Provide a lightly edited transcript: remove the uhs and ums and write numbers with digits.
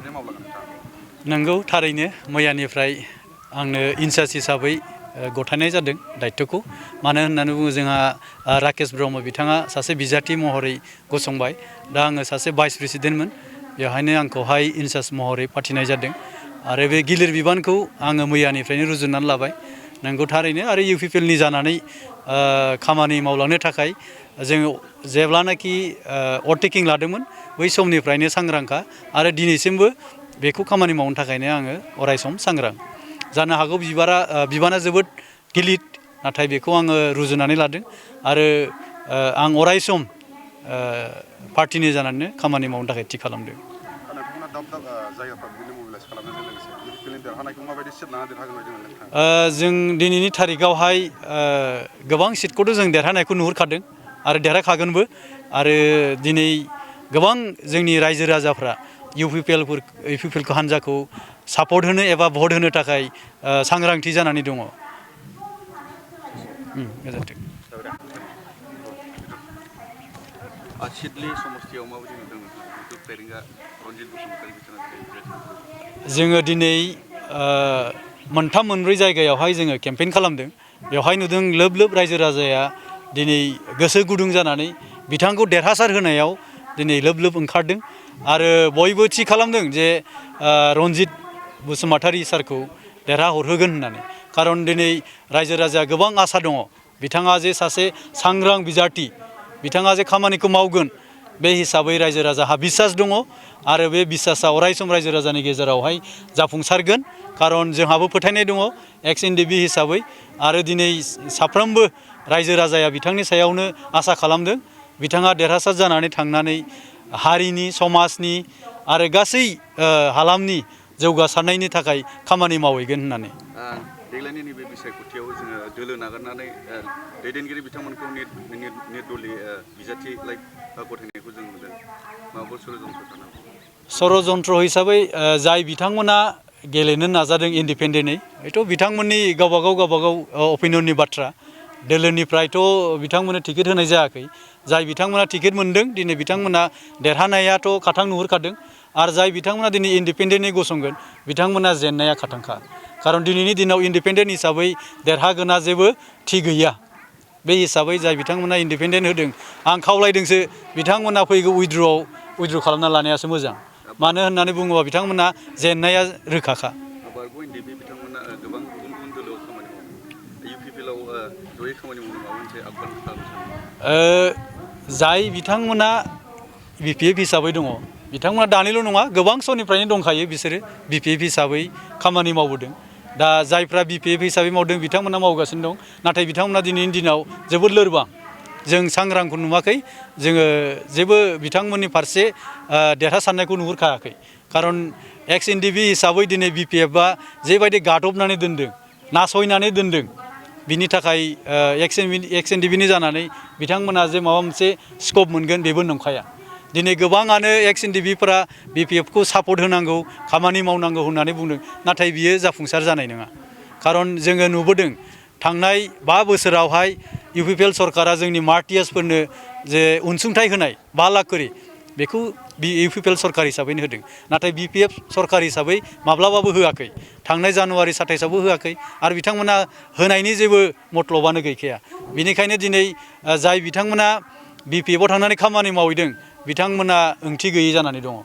माबायदि मावलांगोन नोंथाङा? नंगौ थारैनो मैयानिफ्राय आंनो इनचार्ज हिसाबै गथायनाय जादों दायित्वखौ। मानो होननानै बुङो जोंहा राकेश ब्रह्म बिथाङा सासे बिजाथि महरै गसंबाय। दा आङो सासे भाइस प्रेसिडेन्टमोन, बेवहायनो आंखौहाय इनचार्ज महरै फाथिनाय जादों। आरो बे गिलिर बिबानखौ आङो मैयानिफ्रायनो रुजुननानै लाबाय। नंगौ थारैनो आरो इउपिपिएलनि जानानै खामानि मावलांनो थाखाय जोङो जेब्लानाखि अभारटेकिं लादोंमोन बै समनिफ्रायनो सांग्रांखा आरो दिनैसिमबो बेखौ खामानि मावनो थाखायनो आङो अरायसम सांग्रां। जानो हागौ बिबाना जोबोद गिलिर, नाथाय बेखौ आङो रुजुनानै लादों आरो आं अरायसम पार्टिनि जानानैनो खामानि मावनो थाखाय थि खालामदों। नोंथांमोना दाब दाब जायगाफ्राव बिदिनो मबिलाइज खालामनायजों लोगोसे इउपिपिएलनि देरहानायखौ माबायदि सिट लाना देरहागोन बायदि मोनदों नोंथाङा? जों दिनैनि थारिखआवहाय गोबां सिटखौथ' जों देरहानायखौ नुहुरखादों आरो देरहाखागोनबो। आरो दिनै गोबां जोंनि रायजो राजाफ्रा इउपिपिएल हान्जाखौ सापर्ट होनो एबा भट होनो थाखाय सांग्रांथि जानानै दङ। गोजोन्थों। सिडली समस्थियाव माबायदि नुदों नोंथाङा? जिथु फेरेंगा रनजित बसुमतारी बिथाङा जोङो दिनै मोनथाम मोनब्रै जायगायावहाय जोङो केम्पेइन खालामदों। बेवहाय नुदों लोब लोब रायजो राजाया दिनै गोसो गुदुं जानानै बिथांखौ देरहासार होनायाव दिनै लोब लोब ओंखारदों आरो बयबो थि खालामदों जे रनजित बसुमतारी सारखौ देरहाहरहोगोन होननानै। खारन दिनै रायजो राजाया गोबां आसा दङ बिथाङा जे सासे सांग्रां बिजाथि, बिथाङा जे खामानिखौ मावगोन बे हिसाबै रायजो राजाहा बिसास दङ आरो बे बिसासा अरायसम रायजो राजानि गेजेरावहाय जाफुंसारगोन। खारन जोंहाबो फोथायनाय दङ एक्स एनडिपि हिसाबै आरो दिनै साफ्रोमबो रायजो राजाया बिथांनि सायावनो आसा खालामदों बिथाङा देरहासार जानानै थांनानै हारिनि, समाजनि आरो गासै हालामनि जौगासारनायनि थाखाय खामानि मावहैगोन होननानै। देग्लायनि नैबे बिसायख'थियाव जोङो दोलो नागारनानै दैदेनगिरि बिथांमोनखौ निर्दलीय बिजाथि गथायनायखौ जों नुदों। माबाफोर षड़यन्त्र खालामो? षड़यन्त्र हिसाबै जाय बिथांमोना गेलेनो नाजादों इन्डिपेन्डेन्टै, हयथ' बिथांमोननि गावबागाव अपिनियननि बाथ्रा। दोलोनिफ्रायथ' बिथांमोननो टिकेट होनाय जायाखै। जाय बिथांमोना टिकेट मोनदों दिनै बिथांमोना देरहानायाथ' खाथां नुहुरखादों आरो जाय बिथांमोना दिनै इन्डिपेन्डेन्टै गसंगोन बिथांमोना जेननाया खाथांखा। खारन दिनैनि दिनाव इन्डिपेन्डेन्ट हिसाबै देरहागोना जेबो थि गैया। बे हिसाबै जाय बिथांमोना इन्डिपेन्डेन्ट होदों आं खावलायदोंसो बिथांमोना फैगौ उइथड्र खालामना लानायासो मोजां। मानो होननानै बुङोबा बिथांमोना जेननाया रोखाखा। बारग' एनडिपि बिथांमोना गोबां गुबुन गुबुन दोलोआव खामानि मावो। इउपिपिएलआव जयै खामानि मावनो माबा मोनसे आगान खालामनो सानो? जाय बिथांमोना बिपिएफ हिसाबै दङ बिथांमोना दानिल' नङा गोबां समनिफ्रायनो दंखायो बिसोरो बिपिएफ हिसाबै खामानि मावबोदों। दा जायफ्रा बिपिएफ हिसाबै मावदों बिथांमोना मावगासिनो दं, नाथाय बिथांमोना दिनैनि दिनाव जोबोद लोरबां। जों सांग्रांखौ नुवाखै, जोङो जेबो बिथांमोननि फारसे देरहासारनायखौ नुहुरखायाखै। खारन एक्स एनडिपि हिसाबै दिनै बिपिएफआ जेबायदि गादबनानै दोनदों, नासयनानै दोनदों, बिनि थाखाय एक्स एनडिपिनि जानानै बिथांमोना जे माबा मोनसे स्कप मोनगोन बेबो नंखाया। दिनै गोबाङानो एक्स एनडिपिफोरा बिपिएफखौ सापर्ट होनांगौ, खामानि मावनांगौ होननानै बुंदों, नाथाय बियो जाफुंसार जानाय नङा। खारन जोङो नुबोदों थांनाय 5 बोसोरावहाय इउपिपिएल सरकारा जोंनि मार्टियार्सफोरनो जे अनसुंथाइ होनाय 5 लाख करि, बेखौ इउपिपिएल सरकार हिसाबैनो होदों। नाथाय बिपिएफ सरकार हिसाबै माब्लाबाबो होआखै। थांनाय जानुवारि 27आवबो होआखै आरो बिथांमोना होनायनि जेबो मतलबानो गैखाया। बेनिखायनो दिनै जाय बिथांमोना बिपिएफआव थांनानै खामानि मावहैदों बिथांमोना ओंथि गैयै जानानै दङ।